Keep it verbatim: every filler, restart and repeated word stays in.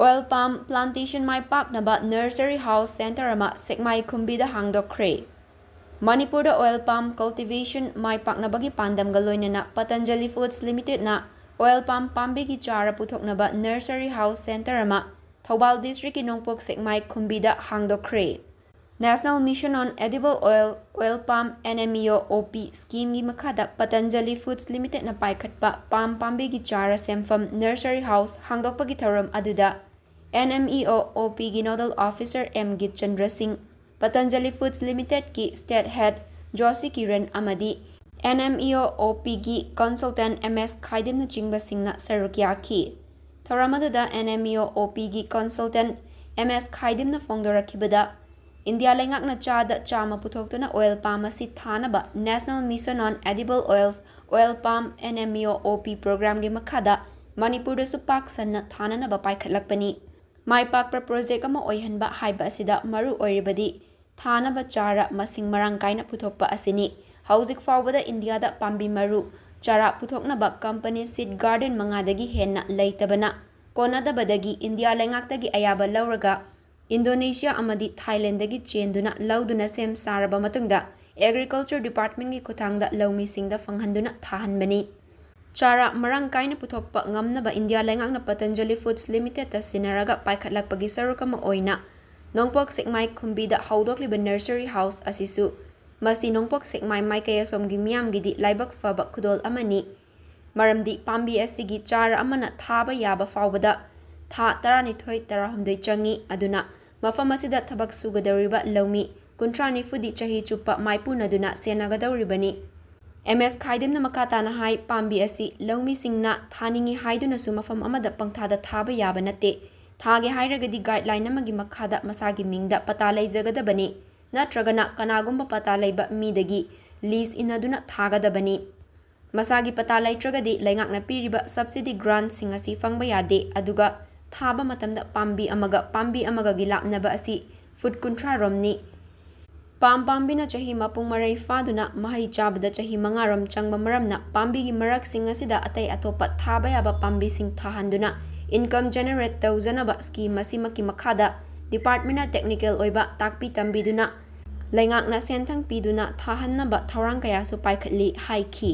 Oil palm plantation ꯃꯥꯏ ꯄꯥꯛꯅꯕ nursery house center ꯑꯃ ꯁꯦꯛꯃꯥꯏ ꯈꯨꯝꯕꯤꯗ ꯍꯥꯡꯗꯣꯛꯈ꯭ꯔꯦ꯫ ꯃꯅꯤꯄꯨꯔꯗ oil palm cultivation ꯃꯥꯏ ꯄꯥꯛꯅꯕꯒꯤ ꯄꯥꯟꯗꯝꯒ ꯂꯣꯏꯅꯅ Patanjali Foods Limitedꯅ oil palm ꯄꯥꯝꯕꯤꯒꯤ ꯆꯥꯔ ꯄꯨꯊꯣꯛꯅꯕ nursery house center ꯑꯃ ꯊꯧꯕꯥꯜ districtꯀꯤ ꯅꯣꯡꯄꯣꯛ ꯁꯦꯛꯃꯥꯏ ꯈꯨꯝꯕꯤꯗ ꯍꯥꯡꯗꯣꯛꯈ꯭ꯔꯦ꯫ National Mission on Edible Oil, Oil Palm, NMEO-OP schemeꯒꯤ ꯃꯈꯥꯗ Patanjali Foods Limitedꯅ ꯄꯥꯏꯈꯠꯄ palm ꯄꯥꯝꯕꯤꯒꯤ ꯆꯥꯔ ꯁꯦꯝꯐꯝ nursery house ꯍꯥꯡꯗꯣꯛꯄꯒꯤ ꯊꯧꯔꯝ ꯑꯗꯨꯗ NMEO-OPꯒꯤ nodal officer M ꯒꯤꯠꯆꯟꯗ꯭ꯔ ꯁꯤꯡ, Patanjali Foods Limitedꯀꯤ state head Joshi Kiran ꯑꯃꯗꯤ NMEO-OPꯒꯤ consultant M S ꯈꯥꯏꯗꯤꯝꯅꯆꯤꯡꯕꯁꯤꯡꯅ ꯁꯔꯨꯛ ꯌꯥꯈꯤ꯫ ꯊꯧꯔꯝ ꯑꯗꯨꯗ NMEO-OPꯒꯤ consultant M S ꯈꯥꯏꯗꯤꯝꯅ ꯐꯣꯡꯗꯣꯔꯛꯈꯤꯕꯗ, ꯏꯟꯗꯤꯌꯥ ꯂꯩꯉꯥꯛꯅ ꯆꯥꯗ ꯆꯥꯝꯃ ꯄꯨꯊꯣꯛꯇꯨꯅ oil palm ꯑꯁꯤ ꯊꯥꯅꯕ National Mission on Edible Oils, Oil Palm, NMEO-OP programmeꯒꯤ ꯃꯈꯥꯗ ꯃꯅꯤꯄꯨꯔꯗꯁꯨ ꯄꯥꯛ ꯁꯟꯅ ꯊꯥꯅꯅꯕ ꯄꯥꯏꯈꯠꯂꯛꯄꯅꯤ꯫ ꯃꯥꯏ ꯄꯥꯛꯄ project ꯑꯃ ꯑꯣꯏꯍꯟꯕ ꯍꯥꯏꯕ ꯑꯁꯤꯗ ꯃꯔꯨ ꯑꯣꯏꯔꯤꯕꯗꯤ ꯊꯥꯅꯕ ꯆꯥꯔ ꯃꯁꯤꯡ ꯃꯔꯥꯡ ꯀꯥꯏꯅ ꯄꯨꯊꯣꯛꯄ ꯑꯁꯤꯅꯤ꯫ ꯍꯧꯖꯤꯛ ꯐꯥꯎꯕꯗ ꯏꯟꯗꯤꯌꯥꯗ ꯄꯥꯝꯕꯤ ꯃꯔꯨ ꯆꯥꯔꯥ ꯄꯨꯊꯣꯛꯅꯕ company seed garden ꯃꯉꯥꯗꯒꯤ ꯍꯦꯟꯅ ꯂꯩꯇꯕꯅ, ꯀꯣꯟꯅꯗꯕꯗꯒꯤ ꯏꯟꯗꯤꯌꯥ ꯂꯩꯉꯥꯛꯇꯒꯤ ꯑꯌꯥꯕ ꯂꯧꯔꯒ ꯏꯟꯗꯣꯅꯦꯁꯤꯌꯥ ꯑꯃꯗꯤ ꯊꯥꯏꯂꯦꯟꯗꯒꯤ ꯆꯦꯟꯗꯨꯅ ꯂꯧꯗꯨꯅ ꯁꯦꯝ ꯁꯥꯔꯕ ꯃꯇꯨꯡꯗ Agriculture Departmentꯀꯤ ꯈꯨꯠꯊꯥꯡꯗ ꯂꯧꯃꯤꯁꯤꯡꯗ ꯐꯪꯍꯟꯗꯨꯅ ꯊꯥꯍꯟꯕꯅꯤ꯫ ꯆꯥꯔꯥ ꯃꯔꯥꯡ ꯀꯥꯏꯅ ꯄꯨꯊꯣꯛꯄ ꯉꯝꯅꯕ ꯏꯟꯗꯤꯌꯥ ꯂꯩꯉꯥꯛꯅ Patanjali Foods Limitedꯇ ꯁꯤꯟꯅꯔꯒ ꯄꯥꯏꯈꯠꯂꯛꯄꯒꯤ ꯁꯔꯨꯛ ꯑꯃ ꯑꯣꯏꯅ ꯅꯣꯡꯄꯣꯛ ꯁꯦꯛꯃꯥꯏ ꯈꯨꯝꯕꯤꯗ ꯍꯧꯗꯣꯛꯂꯤꯕ nursery house ꯑꯁꯤꯁꯨ ꯃꯁꯤ ꯅꯣꯡꯄꯣꯛ ꯁꯦꯛꯃꯥꯏ ꯃꯥꯏꯀꯩ ꯑꯁꯣꯝꯒꯤ ꯃꯤꯌꯥꯝꯒꯤꯗꯤ ꯂꯥꯏꯕꯛ ꯐꯕ ꯈꯨꯗꯣꯜ ꯑꯃꯅꯤ꯫ ꯃꯔꯝꯗꯤ ꯄꯥꯝꯕꯤ ꯑꯁꯤꯒꯤ ꯆꯥꯔ ꯑꯃꯅ ꯊꯥꯕ ꯌꯥꯕ ꯐꯥꯎꯕꯗ ꯊꯥ ꯇꯔꯥꯅꯤꯊꯣꯏ, ꯇꯔꯥꯍꯨꯝꯗꯣꯏ ꯆꯪꯏ꯫ ꯑꯗꯨꯅ ꯃꯐꯝ ꯑꯁꯤꯗ ꯊꯕꯛ ꯁꯨꯒꯗꯧꯔꯤꯕ ꯂꯧꯃꯤ ꯀꯨꯟꯊ꯭ꯔꯥ ꯅꯤꯐꯨꯗꯤ ꯆꯍꯤ ꯆꯨꯞꯄ ꯃꯥꯏꯄꯨꯅꯗꯨꯅ ꯁꯦꯟꯅꯒꯗꯧꯔꯤꯕꯅꯤ꯫ M S ꯈꯥꯏꯗꯤꯝꯅ ꯃꯈꯥ ꯇꯥꯅ ꯍꯥꯏ, ꯄꯥꯝꯕꯤ ꯑꯁꯤ ꯂꯧꯃꯤꯁꯤꯡꯅ ꯊꯥꯅꯤꯡꯏ ꯍꯥꯏꯗꯨꯅꯁꯨ ꯃꯐꯝ ꯑꯃꯗ ꯄꯪꯊꯥꯗ ꯊꯥꯕ ꯌꯥꯕ ꯅꯠꯇꯦ꯫ ꯊꯥꯒꯦ ꯍꯥꯏꯔꯒꯗꯤ guideline ꯑꯃꯒꯤ ꯃꯈꯥꯗ ꯃꯁꯥꯒꯤ ꯃꯤꯡꯗ ꯄꯇꯥ ꯂꯩꯖꯒꯗꯕꯅꯤ, ꯅꯠꯇ꯭ꯔꯒꯅ ꯀꯅꯥꯒꯨꯝꯕ ꯄꯇꯥ ꯂꯩꯕ ꯃꯤꯗꯒꯤ lease ꯏꯟꯅꯗꯨꯅ ꯊꯥꯒꯗꯕꯅꯤ꯫ ꯃꯁꯥꯒꯤ ꯄꯇꯥ ꯂꯩꯇ꯭ꯔꯒꯗꯤ ꯂꯩꯉꯥꯛꯅ ꯄꯤꯔꯤꯕ subsidy grantꯁꯤꯡ ꯑꯁꯤ ꯐꯪꯕ ꯌꯥꯗꯦ꯫ ꯑꯗꯨꯒ ꯊꯥꯕ ꯃꯇꯝꯗ ꯄꯥꯝꯕꯤ ꯑꯃꯒ ꯄꯥꯝꯕꯤ ꯑꯃꯒꯒꯤ ꯂꯥꯞꯅꯕ ꯑꯁꯤ foot ꯀꯨꯟꯊ꯭ꯔꯥ ꯔꯣꯝꯅꯤ꯫ ꯄꯥꯝ ꯄꯥꯝꯕꯤꯅ ꯆꯍꯤ ꯃꯄꯨꯡ ꯃꯔꯩ ꯐꯥꯗꯨꯅ ꯃꯍꯩ ꯆꯥꯕꯗ ꯆꯍꯤ ꯃꯉꯥ ꯔꯣꯝ ꯆꯪꯕ ꯃꯔꯝꯅ ꯄꯥꯝꯕꯤꯒꯤ ꯃꯔꯛꯁꯤꯡ ꯑꯁꯤꯗ ꯑꯇꯩ ꯑꯇꯣꯞꯄ ꯊꯥꯕ ꯌꯥꯕ ꯄꯥꯝꯕꯤꯁꯤꯡ ꯊꯥꯍꯟꯗꯨꯅ Income generate ꯇꯧꯖꯅꯕ scheme ꯑꯁꯤꯃꯛꯀꯤ ꯃꯈꯥꯗ departmentꯅ technical ꯑꯣꯏꯕ ꯇꯥꯛꯄꯤ ꯇꯝꯕꯤꯗꯨꯅ ꯂꯩꯉꯥꯛꯅ ꯁꯦꯟꯊꯪ ꯄꯤꯗꯨꯅ ꯊꯥꯍꯟꯅꯕ ꯊꯧꯔꯥꯡ ꯀꯌꯥꯁꯨ ꯄꯥꯏꯈꯠꯂꯤ ꯍꯥꯏꯈꯤ꯫